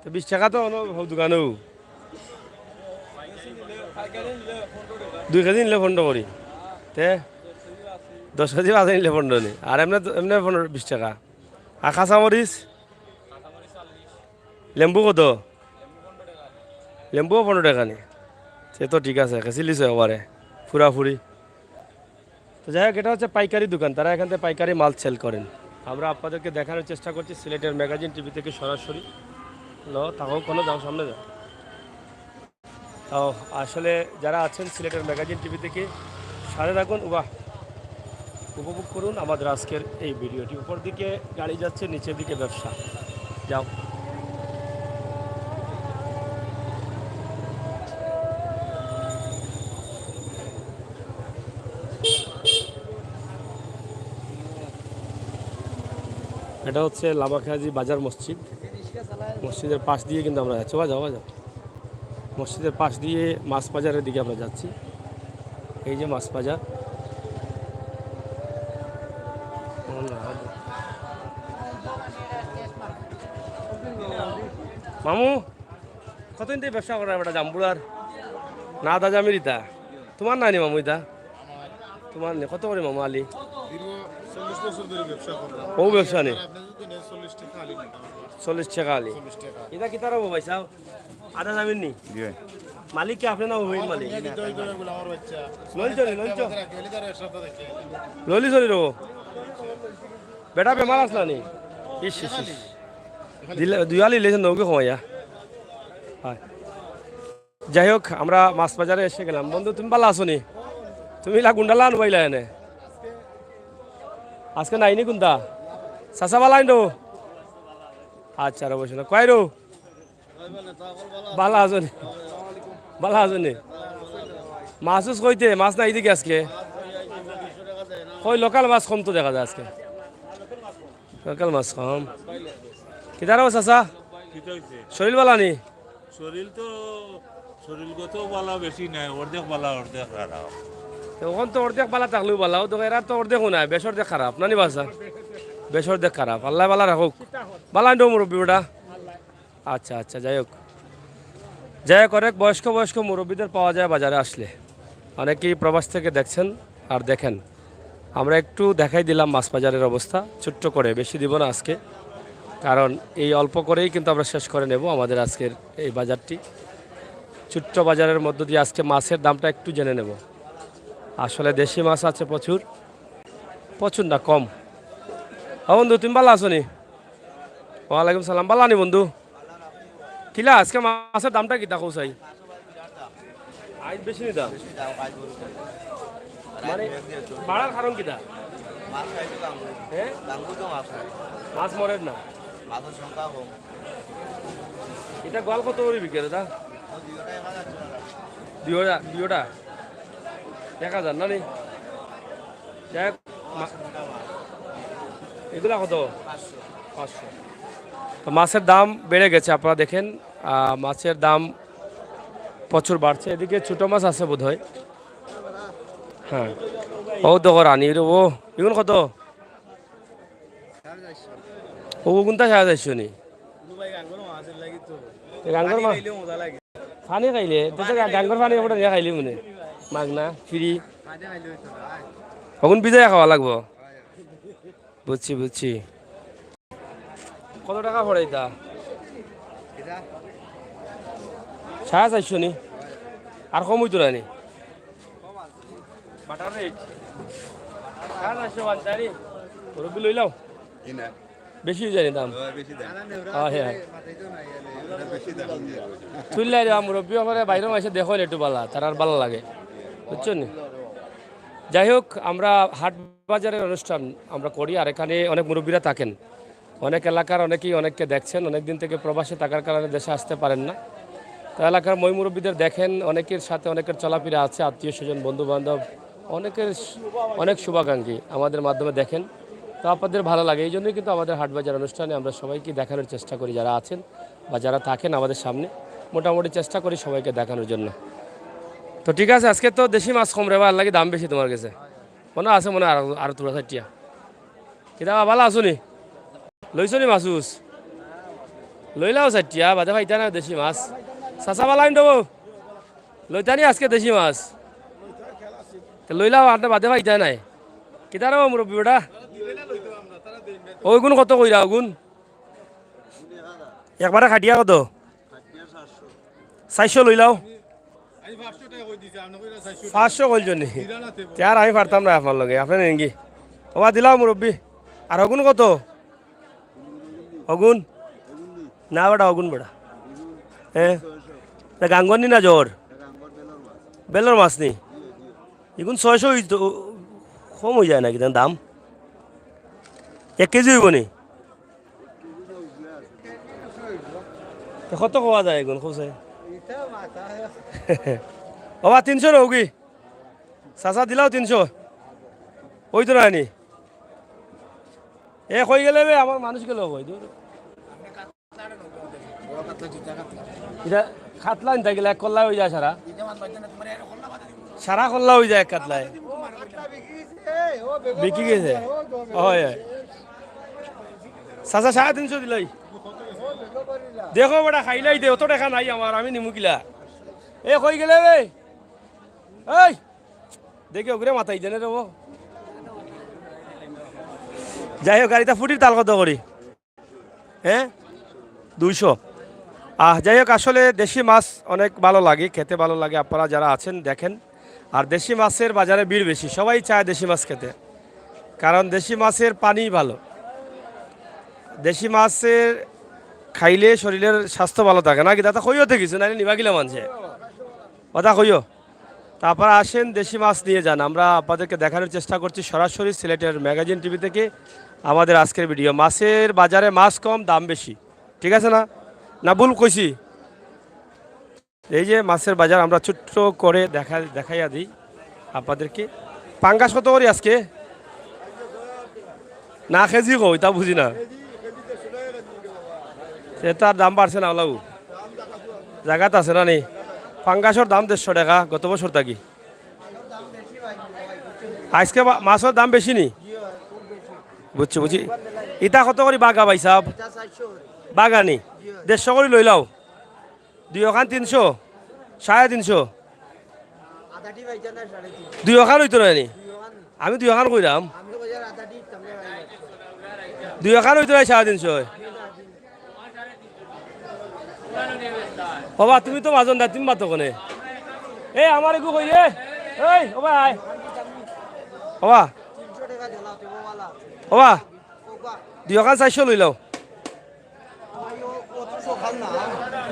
তো বিশ টাকা তো অনো হউ দোকানেও। দুই কেজি নিলে পনেরো করি। তে দশ কেজি বাদে নিলে পনেরো নি। আর এমনে তো, এমনে পনেরো, বিশ টাকা। আর কাঁচামরিচ? লেম্বু কত? লেম্বুও পনেরো টাকা নি। সে তো ঠিক আছে, খেছিলিছ একবারে পুরাপুরি। তো যাই হোক, এটা হচ্ছে পাইকারি দোকান, তারা এখান থেকে পাইকারি মাল সেল করেন। আমরা আপনাদেরকে দেখানোর চেষ্টা করছি সিলেটের ম্যাগাজিন টিভি থেকে সরাসরি। লো, থাকো, কোনো যাও, সামনে যাও। তো আসলে যারা আছেন সিলেটের ম্যাগাজিন টিভি থেকে সাথে থাকুন, উবাহ উপভোগ করুন আমাদের আজকের এই ভিডিওটি। উপর দিকে গাড়ি যাচ্ছে, নিচের দিকে ব্যবসা। যাও। এটা হচ্ছে লামাখাজি বাজার মসজিদ। মসজিদের পাশ দিয়ে কিন্তু আমরা যাচ্ছি। ওবা যাও, ওবা যাও। মসজিদের পাশ দিয়ে মাছ বাজারের দিকে আমরা যাচ্ছি। এই যে মাছ বাজার। মামু, কতদিন থেকে ব্যবসা করার বেটা জাম্বুরার? না, আদা জামির ইতা। তোমার নানি মামু ইতা? তোমার নি? কত করে মামু আলি? দীর্ঘ চল্লিশ বছর ধরে ব্যবসা করলাম। ও ব্যবসা নেই? আপনি যদি নেন, চল্লিশ টাকা আলি নিতে হবে। চল্লিশ টাকা আলি। চল্লিশ টাকা। এটা কি তারা ভাই সাহেব? আদা জামির নি? জি। মালিক কি আপনি না ওই মালিক? এই যে দই দই গুলো আমার বাচ্চা। লঞ্চ নি, লঞ্চ। আমাদের আগে এলে তারা একসাথে দেখে। ললি চলি রবো। বেটা বেমার আসলা নি? ইস, ইস, ইস। দিলে, দুই আলি লেছেন নৌকে কমাইয়া। হয়। যাই হোক, আমরা মাছ বাজারে এসে গেলাম। বন্ধু, তুমি ভালা আছো নি? তুমি ইলা গুন্ডালা আনবাইলা এনে? আজকে নাইনি কুন্তা? চাচা ভালা আইন রো? আচ্ছা, রো বসে না। কয় রো? ভালা আছো নি? ভালা আছো নি? মাছ উস কইতে, মাছ নাই দেখি আজকে। কই লোকাল মাছ কম তো দেখা যায় আজকে। লোকাল মাছ কম। কিতা রো চাচা? কিতা হইছে? শরীর ভালা নি? শরীর তো, শরীরগত বালা বেশি নাই, অর্ধেক বালা, অর্ধেক খারাপ। তো অখন তো অর্ধেক বালা থাকলেও বালা, ও তো এরা তো অর্ধেকও নাই, বেশ অর্ধেক খারাপ, না নি বাসা? বেশ অর্ধেক খারাপ, আল্লাহ বালা রাখুক। বালা আইন রো মুরব্বি বেটা। আচ্ছা, আচ্ছা, যাই হোক। যাই হোক, অনেক বয়স্ক বয়স্ক মুরব্বিদের পাওয়া যায় বাজারে আসলে। অনেকেই প্রবাস থেকে দেখছেন আর দেখেন। আমরা একটু দেখাই দিলাম মাছ বাজারের অবস্থা ছোট্ট করে, বেশি দিব না আজকে, কারণ এই অল্প করেই কিন্তু আমরা শেষ করে নেব আমাদের আজকের এই বাজারটি। ছোট্ট বাজারের মধ্য দিয়ে আজকে মাছের দামটা একটু জেনে নেব। আসলে দেশি মাছ আছে প্রচুর, প্রচুর না, কম। হ্যাঁ বন্ধু, তুমি ভালা আছো নি? ওয়ালাইকুম সালাম, ভালা নি বন্ধু? কিলা আজকে মাছের দামটা কিতা কও চাই? আইজ বেশি নি দাম? মানে, বাড়ার কারণ কিতা? হ্যাঁ? মাছ মরের না? ইটা গোয়াল কত করি বিকে দাদা? দুইওটা, দুইওটা? এক হাজার না নি? যাই হোক, মা-, এগুলা কত? পাঁচশো। তো মাছের দাম বেড়ে গেছে, আপনারা দেখেন, আহ, মাছের দাম প্রচুর বাড়ছে। এদিকে ছোট মাছ আছে বোধহয়। হ্যাঁ, ও দেখো রানি রে, ও ইগুন কত? ও কোনটা সাড়ে চারশো নি? এ গাঙ্গর মাছ? পানি খাইলে, তো তো গা-, গাঙ্গর পানি ওটা নিয়ে খাইলে মনে। মাগনা, ফ্রি। অখন ভিজাইয়া খাওয়া লাগবো। বুঝছি, বুঝছি। কত টাকা পড়ে এটা? সাড়ে চারশো নি? আর কম হইতো না নি? Butter rate? সাড়ে চারশো বান্তারি? মুরব্বি লইলাও? বেশি হয়ে যায় দাম। হ্যাঁ, বেশি দাম। হ্যাঁ, হ্যাঁ। এটা বেশি দাম। তুললাই রে, মুরব্বি হকলে বাইরে মাসে দেখো একটু বালা, তার আর বালা লাগে, বুঝছো নি? যাই হোক, আমরা হাট বাজারের অনুষ্ঠান আমরা করি, আর এখানে অনেক মুরব্বিরা থাকেন, অনেক এলাকার অনেকেই অনেককে দেখছেন, অনেক দিন থেকে প্রবাসে থাকার কারণে দেশে আসতে পারেন না। তো এলাকার ময় মুরব্বিদের দেখেন, অনেকের সাথে অনেকের চলাফেরা আছে, আত্মীয় স্বজন, বন্ধু বান্ধব, অনেকের স-, অনেক শুভাকাঙ্ক্ষী আমাদের মাধ্যমে দেখেন। তো আপনাদের ভালো লাগে, এই জন্যই কিন্তু আমাদের হাট বাজার অনুষ্ঠানে আমরা সবাইকে দেখানোর চেষ্টা করি, যারা আছেন বা যারা থাকেন আমাদের সামনে, মোটামুটি চেষ্টা করি সবাইকে দেখানোর জন্য। তো ঠিক আছে, আজকে তো দেশি মাছ কম রে বা, আর লাগি দাম বেশি তোমার কাছে। মনে আছে, মনে হয় আরো, আরো তোরা চারটিয়া। কিতা বা, ভালা আছো নি? লইছো নি মাছ উস? লইলাও চারটিয়া, বাদে পাইতা না দেশি মাছ। চাচা ভালা আইন দেবো। লইতা নি আজকে দেশি মাছ? তো লইলাও, আর বাদে পাইতা নাই। কিতা রে মুরব্বি বেটা? ওইগুন কত কইরা ওগুন? একবারে খাটিয়া কত? চারশো লইলাও। পাঁচশো কইল জনি। তে আর আমি পারতাম না আপনার লগে, আপনি নেন কি? ওবা দিলাও মুরব্বি। আর অগুন কত? অগুন? না বেটা, অগুন বেটা। হ্যাঁ? তা গাঙ্গর নি না জ্বর? বেলর মাছ নি? ইগুন ছয়শো অইতো, কম অই যায় না কিতা দাম? এক কেজি অইবো নি? তে কত কওয়া যায় এগুন, কও চাই? ওবা, তিনশো নেও কি? চাচা, দিলাও তিনশো। অইতো না নি? এ কই গেলে বে, আমার মানুষ গেল কই? দূর। ইটা কাতলা আনতে গেলে এক কল্লা অই যায় সারা। সারা কল্লা অই যায় এক কাতলায়। বিকি গেছে? অয়, অয়। চাচা, সাড়ে তিনশো দিলাই। দেখো বেটা, খাইলাই দে, অত টেকা নাই আমার, আমি নিমু কিলা? এ কই গেলে বে? এই, দেখি ওগুরে মাথায় দেনে রে ও। যাই হোক, আর ইটা ফুটির তাল কত করি? হ্যাঁ, দুইশো। আহ, যাই হোক, আসলে দেশি মাছ অনেক ভালো লাগে, খেতে ভালো লাগে। আপনারা যারা আছেন দেখেন, আর দেশি মাছের বাজারে ভিড় বেশি, সবাই চায় দেশি মাছ খেতে, কারণ দেশি মাছের পানি ভালো। দেশি মাছের খাইলে শরীরের স্বাস্থ্য ভালো থাকে না কি? তাতে কইও তো কিছু, নাইলে নিবা গিলা মানছে। কথা কইও। তা আপনারা আসেন, দেশি মাছ নিয়ে যান। আমরা আপনাদেরকে দেখানোর চেষ্টা করছি সরাসরি সিলেটের ম্যাগাজিন টিভি থেকে আমাদের আজকের ভিডিও। মাছের বাজারে মাছ কম, দাম বেশি, ঠিক আছে না? না ভুল কইছি? এই যে মাছের বাজার, আমরা ছোট্ট করে দেখা, দেখাইয়া দিই আপনাদেরকে। পাঙ্গাস কত করি আজকে? না, কেজি কই, তা বুঝি না। এটার দাম বাড়ছে না, ওলাউ। জাগাত আছে না নি? পাঙ্গাসর দাম দেড়শো টেকা গত বছর থাকি। আজকে বা-, মাছর দাম বেশি নি? বুঝছি, বুঝছি। ইটা কত করি বাগা ভাই সাহেব? বাগানি? দেড়শো করি লইলাও। দুইওখান তিনশো? সাড়ে তিনশো? দুইওখান অইতো নায় নি? আমি দুইওখান কইরাম। দুইওখান অইতো নায় সাড়ে তিনশো। বাবা, তুমি তো মাজন না, তুমি মাতো কোনে? এ, আমার এগু কই রে? এই, ও ভাই, আয়। বাবা। বাবা। দুইওখান চাইরশো লইলাও।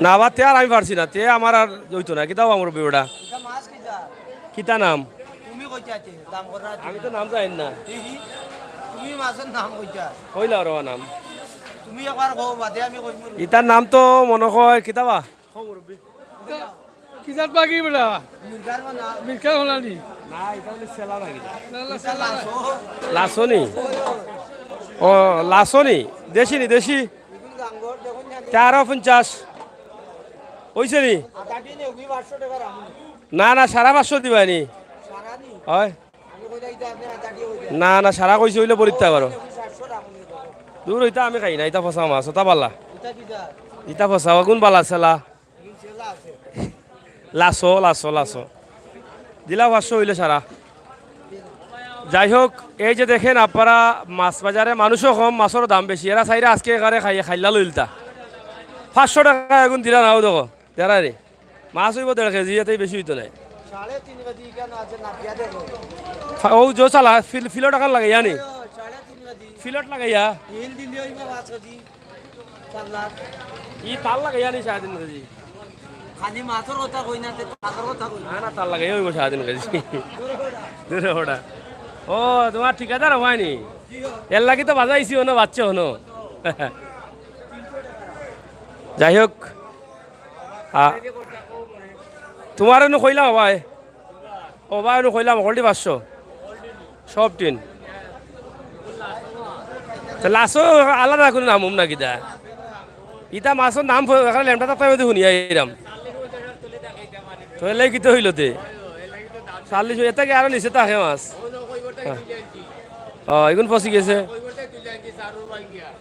না বা, তে আর আমি পারছি না, তে আমার আর অইতো না। কিতা বা মুরব্বি বেটা? কিতা নাম? আমি তো নাম জানি না। কইলাও রে নাম। ইতার নাম তো মনো কয় কিতা বা? কি জাত বাগি বেটা? মিরকার হলানি। না, ইটা অইলে সেলা বাগি। না, না, সেলা। লাসো নি? ও, লাসো নি? দেশি নি, দেশি? তেরো পঞ্চাশ। অইছে নি? না, না, সাড়ে পাঁচশো দিবায় নি? অয়। না, না, সারা কইছে অইলে পরিত্যাগ করো। দূর, ইতা আমি খাই না, ইতা ফসা মাছ, ওটা বালা। ইতা ফসা, অগুন বালা সেলা। Lasso, Lasso, Lasso. দিলা পাঁচশো অইলে সারা। যাই হোক, এই যে দেখেন আপনারা, মাছ বাজারে মানুষও কম, মাছর দাম বেশি। এরা চাইরা আজকে এখানে খাইয়া খাইলা লইলতা। পাঁচশো টেকা এগুন দিলা নাও দেখো, দেরা রে। মাছ অইবো দেড় কেজি, এতেই বেশি অইতো নায়। সাড়ে তিন কেজি ইখান আছে, না দিয়া দেখো। ও যে চালা, ফিল-, ফিলট আকার লাগাইয়া নি? সাড়ে তিন কেজি। ফিলট লাগাইয়া? হিল দিলে অইবো পাঁচ কেজি। ই তাল লাগাইয়া নি সাড়ে তিন কেজি? খালি মাছর কথা কই না, তে তালর কথা কই। না, না, তাল লাগাইয়া অইবো সাড়ে তিন কেজি। দূরে ওটা। ও, তোমার ঠিকাদার হয়নি? এর লাগি তো বাজাইছি, হনো বাচ্চা হনো। যাই হোক, আ, তোমার এনে কইলাম ভাই। ও ভাই, ওটা কইলাম, হলডি পাঁচশো। সব টিন। তো লাসো আলাদা কোনো নাম উম না কিতা? ইতা মাছর নাম ফ-, এখানে লেমটা থাকতে আমি তো শুনিয়া এরাম। তো এলাই কিতা হইল তে? চাল্লিশ, এটা কি আরো নিচে থাকে মাছ? হ্যাঁ। ও, এগুন ফসি গেছে।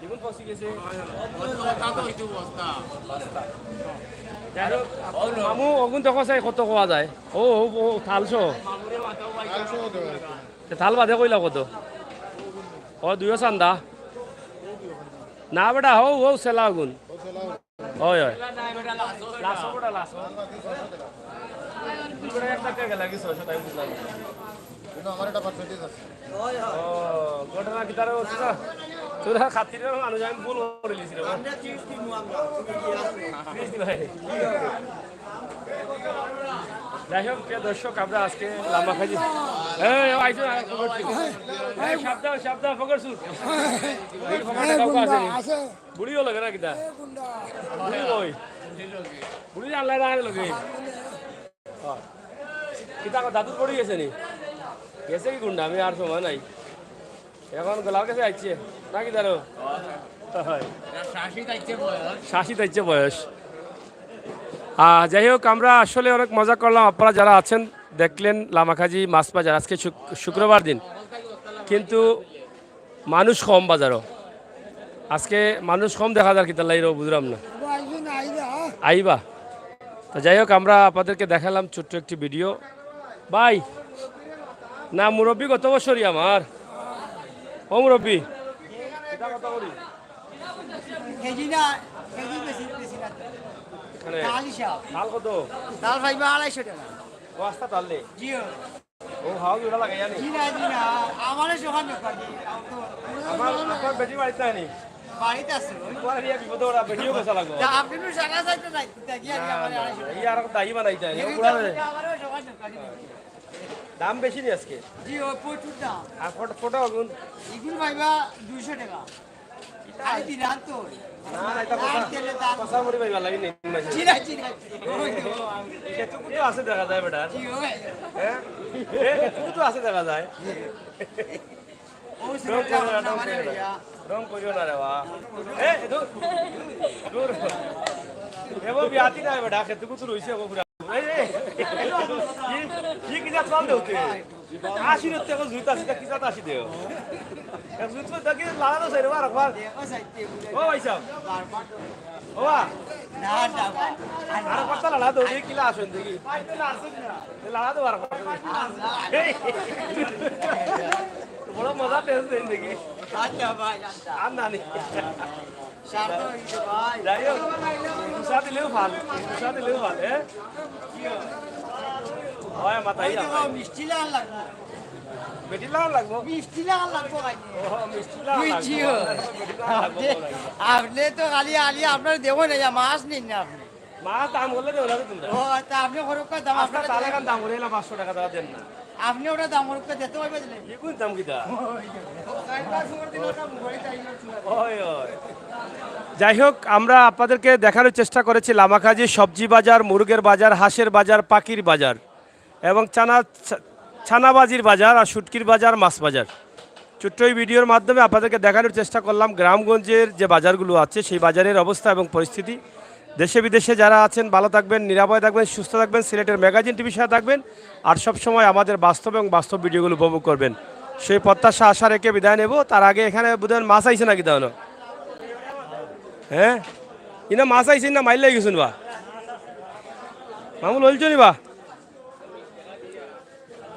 এগুন ফসি গেছে। যাই হোক, মামু, ওগুন তো কষাই কত কোয়া যায়? ও, ও, ও, থালশো। তে থাল বাদে কইলা কত? ও, দুইও চান্দা। না বেটা, হো, হো, সেলা আগুন। হয়, হয়। লাসো বেটা, লাসো। তুই বেটা এক টাকা গেলা কি ছয়শো টাকা বুঝলাম। কিন্তু আমার এটা পাঁচশো পিস আছে। ও, ঘটনা কি তারা হচ্ছে না? তোরা খাতিরের মানুষ, আমি ভুল করে লিছি রে। আমরা চিজ কিনবো আমরা। চিজ দিলাই। যাই হোক, প্রিয় দর্শক, আমরা আজকে লাম্বা খাইছি। এই, ও আইছো, আর খবর কি? এই, সাবধান, সাবধান, ফকর সুর। এই, ফকর কাউকে আছে নি? আছে। বুড়িও লাগে না কিতা? এ, গুন্ডা। বুড়ি কই? বুড়ি আল্লাহ না লগে। কিতা কর, দাদু পড়ি গেছে নি? গেছে কি গুন্ডা? আমি আর সময় নাই। এখন গলার কাছে আইছে নাকি জানো? শাসিত আইছে বয়স। আহ, যাই হোক, আমরা আসলে অনেক মজা করলাম। আপনারা যারা আছেন, দেখলেন লামাকাজি মাছ বাজার। আজকে শুক-, শুক্রবার দিন, কিন্তু মানুষ কম বাজারও। আজকে মানুষ কম দেখা যার কিতার লাগি, বুঝলাম না। আইবা। তো যাই হোক, আমরা আপনাদেরকে দেখালাম ছোট্ট একটি ভিডিও। ভাই, না, মুরব্বি গত বছরই আমার। ও মুরব্বি, কেজি না, কেজি বেশি, বেশি না। এখানে ডাল হিসাব। ডাল কত? ডাল পাইবা আড়াইশো টাকা। ও, আস্তা তাহলে? জি, ও। ও, হাও জোড়া লাগাইয়া নি? জি না, জি না, আমারে সমান ব্যাপার, জি। আমার, আমার বেটি বাড়িত নাই নি? বাড়িত আছে। তোমার ইয়া বিপদে ওরা বেটিও বেচা লাগবো। তা আপনি তো জায়গা চাইতে নাই, তা কি আর না, আমারে না, আড়াইশো টাকা? এই আর দায়ী বানাইতে হয়, ও বুড়া রে। আমারে সমান ব্যাপার, জি। দাম বেশি নি আজকে? জি, ও প্রচুর দাম। আর ফটো, ফটো আগুন? এগুলো পাইবা দুইশো টাকা। খালি দিলাম তো। না, না, এটা আর কথা, তেলে দাম। কথা মরি ভাই, ভালো লাগে নি, জি না, জি না। ওই তো। এটা তো কিছু আছে দেখা যায় বেটা। জি, ওই। হ্যাঁ? এ, এটুকু তো আছে দেখা যায়। ও, রং করিও না, রং করিও না। রং করিও না রে বা। এ, দূর। দূর। এ, ও বিয়াতি না বেটা, খেতে কুতুর হইছে, ও পুরা। এই, এই। কি, কি কিনা চল দেও তুই? আশি রত্তে এখন জুইত আশি, তা কিসাত আশি দেও? এক জুইত করে দেখি, লাড়া তো চাই রে, আর একবার। ও ভাই সাহেব। ও বা। আর কথা লাড়া দেও, দেখি কিলা আসেন দেখি। লাড়া দেও আর একবার। এই। বড় মজা টেস্ট দেন দেখি। আচ্ছা ভাই, আচ্ছা। আর না নি। যাই হোক, তুষা দিলেও ভাল, তুষা দিলেও ভাল, হ্যাঁ? হয়, মাথায় এই দেখো, যাবে। মিষ্টি লাল লাগবো। বেটি লাল লাগবো। মিষ্টি লাল লাগবো, ভাই। ও, মিষ্টি লাল লাগবো। বুঝছি, ও। বেটি লাল লাগবো, আপনি, ভাই। আপনি তো খালি আলি আপনার দেবো না, যা মাছ নিন না আপনি। মাছ দাম করলে দেবো না তো তোমরা। ও, তা আপনি করুক দাম, আজকে আপনার তাহলে কান দাম করে এলাম পাঁচশো টাকা, তারা দেন না। আপনি ওটা দাম করুক, দিতে পারবে দিলে। কি কোন দাম কিতা? ওই, ওই। যাই হোক, আমরা আপনাদেরকে দেখানোর চেষ্টা করেছি লামাকাজি সবজি বাজার, মুরগের বাজার, হাঁসের বাজার, পাখির বাজার এবং চানা, ছা-, ছানাবাজির বাজার আর শুটকির বাজার, মাছ বাজার। ছোট্ট এই ভিডিওর মাধ্যমে আপনাদেরকে দেখানোর চেষ্টা করলাম গ্রামগঞ্জের যে বাজারগুলো আছে সেই বাজারের অবস্থা এবং পরিস্থিতি। দেশে বিদেশে যারা আছেন ভালো থাকবেন, নিরাপদে থাকবেন, সুস্থ থাকবেন, সিলেটের ম্যাগাজিন টিভির সাথে থাকবেন। আর সব সময় আমাদের বাস্তব এবং বাস্তব ভিডিওগুলো উপভোগ করবেন, সেই প্রত্যাশা আশা রেখে বিদায় নেব। তার আগে এখানে বোধহয় মাছ আইছে নাকি তাহলে? হ্যাঁ, ইনা মাছ আইছে না মাইর লাগি গেছইন বা? মামু লইলছো নি বা?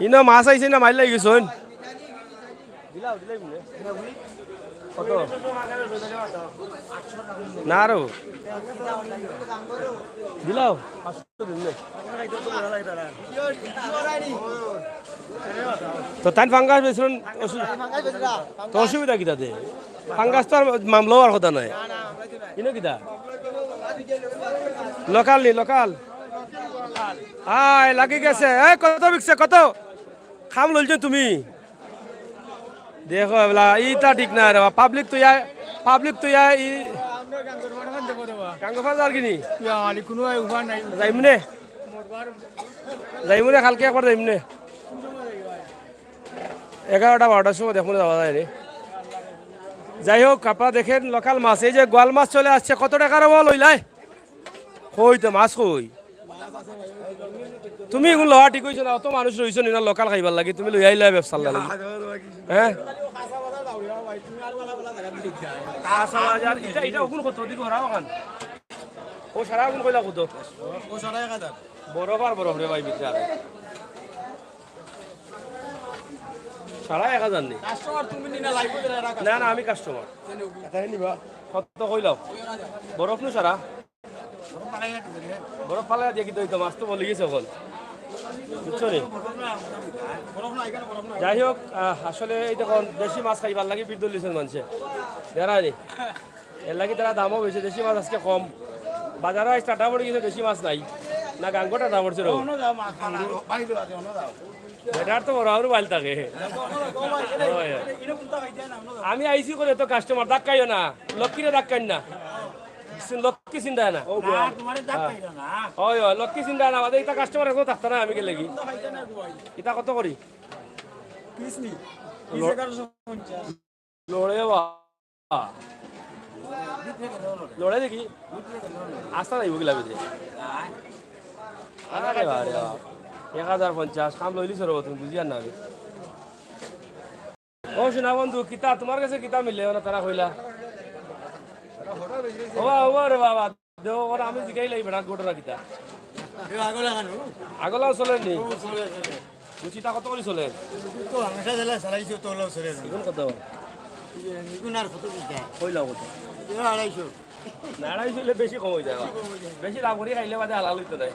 ইনা মাছ আইছে না মাইর লাগি গেছইন? কত? না আরো। দিলাও? পাঁচশো দিন নে। তো তাইন ফাঙ্গাস বেচছইন, অসু-, তো অসুবিধা কিতা তে? ফাঙ্গাস তো আর মামলা অওয়ার কথা নায়। ইনো কিতা? লোকাল নি, লোকাল। আয়, লাগি গেছে। এই, কত বিকছে, কত? খাম লইলছো তুমি? দেখো, এবলা, ইটা ঠিক না রে বা। পাবলিক তো ইয়া, পাবলিক তো ইয়া, ই গাঙ্গফা যার কিনি? ইয়া, আলি কোনো উপায় নাই। যাইমু নে? যাইমু নে, কালকে একবার যাইমু নে। এগারোটা বারোটার সময় দেখমু নে যাওয়া যায় নি। যাই হোক, আপনারা দেখেন লোকাল মাছ, এই যে গোয়াল মাছ চলে আসছে, কত টাকার বল অইলায়? কই তো মাছ কই? তুমি এগুন লওয়া ঠিক অইছে না, অত মানুষ রইছে নি না লোকাল খাইবার লাগি, তুমি লইয়া আইলায় ব্যবসার লাগি। হ্যাঁ? কাঁচা বাজার, ইটা, ইটা অগুন কত? ওদিকে ওরা অখান। ও সারা অগুন কইলা কত? ও সারা এক হাজার। বরফ আর বরফ রে ভাই, ভিতরে আরে। সারা এক হাজার নি? কাস্টমার তুমি নি না, লাইভ করে রাখা। না, না, আমি কাস্টমার। এটা নিবা? কত কইলাও? বরফ নু সারা? বরফ ফালাই দিয়া কিতা অইতো, মাছ তো বলি গেছে অখন। বুঝছো নি? যাই হোক, আহ, আসলে এই দেখো, দেশি মাছ খাইবার লাগি বিদ্যুৎ লিছেন মানষে। দেরা নি? এর লাগি তারা দামও বেশি, দেশি মাছ আজকে কম। বাজারও আজ টাটা পড়ি গেছে, দেশি মাছ নাই। না গাঙ্গো টাটা পড়ছে রে? অনো যাও মাছ, বাইরে আছে, অনো যাও। বেটার তো বড় আরো বাইল থাকে। অয়, অয়। আমি আইছি করে তো কাস্টমার, ধাক্কাইও না। লক্ষ্মীরে ধাক্কাইন না। লক্ষ্মী চিন্তা না। না, তোমারে ধাক্কাইও না। অয়, অয়, লক্ষ্মী চিন্তা না। আমাদের ইটা কাস্টমার এখন থাকতো না, আমি গেলে কি? ইটা কত করি? পিস নি? পিস এগারোশো পঞ্চাশ। লড়ে বা। লড়ে দেখি। আস্তা নাই বুকিলা বেদে। আরে বাবা রে বাবা। এক হাজার পঞ্চাশ, কাম লইলি সরব তুমি, বুঝিয়ার না আমি। ও সোনা বন্ধু, কিতা, তুমার গেছে কিতা মিলে, ওনা তারা কইলা। ওবা, ওবা রে বাবা, দেও, ওরা আমি জিগাইলাই বেটা, ঘটনা কিতা? এ আগলা খানো? আগলা চলের নি? ও, চলে, চলে। বুঝি, তা কত করি চলের? তো হামেশা দিলা চালাইছো, তো লাও চলে। ইগুন কত? ইগুন আর কত দিতা? কইলাও কত? এ আড়াইশো। না, আড়াইশো অইলে বেশি কম অই যায়। বেশি দাম করি খাইলে বাদে হালাল অইতো নায়।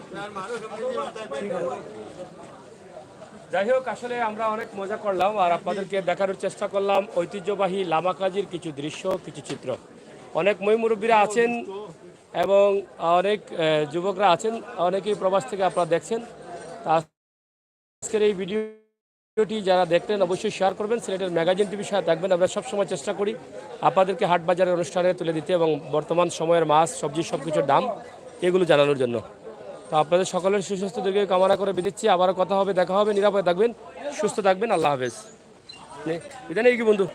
যাই হোক, আসলে আমরা অনেক মজা করলাম আর আপনাদেরকে দেখানোর চেষ্টা করলাম ঐতিহ্যবাহী লামাকাজির কিছু দৃশ্য, কিছু চিত্র। অনেক ময় মুরব্বীরা আছেন এবং অনেক, আহ, যুবকরা আছেন, অনেকেই প্রবাস থেকে আপনারা দেখছেন। তা আজকের এই ভিডিওটি যারা দেখলেন অবশ্যই শেয়ার করবেন, সিলেটের ম্যাগাজিন টিভির সাথে থাকবেন। আমরা সবসময় চেষ্টা করি আপনাদেরকে হাট বাজারের অনুষ্ঠানে তুলে দিতে এবং বর্তমান সময়ের মাছ, সবজি, সব কিছুর দাম এগুলো জানানোর জন্য। তো আপনাদের সকলের সুস্বাস্থ্য দীর্ঘায়ু কামনা করে বিদায় নিচ্ছি। আবারও কথা হবে, দেখা হবে। নিরাপদে থাকবেন, সুস্থ থাকবেন। আল্লাহ হাফেজ। নে, বিদায় নেই কি বন্ধু?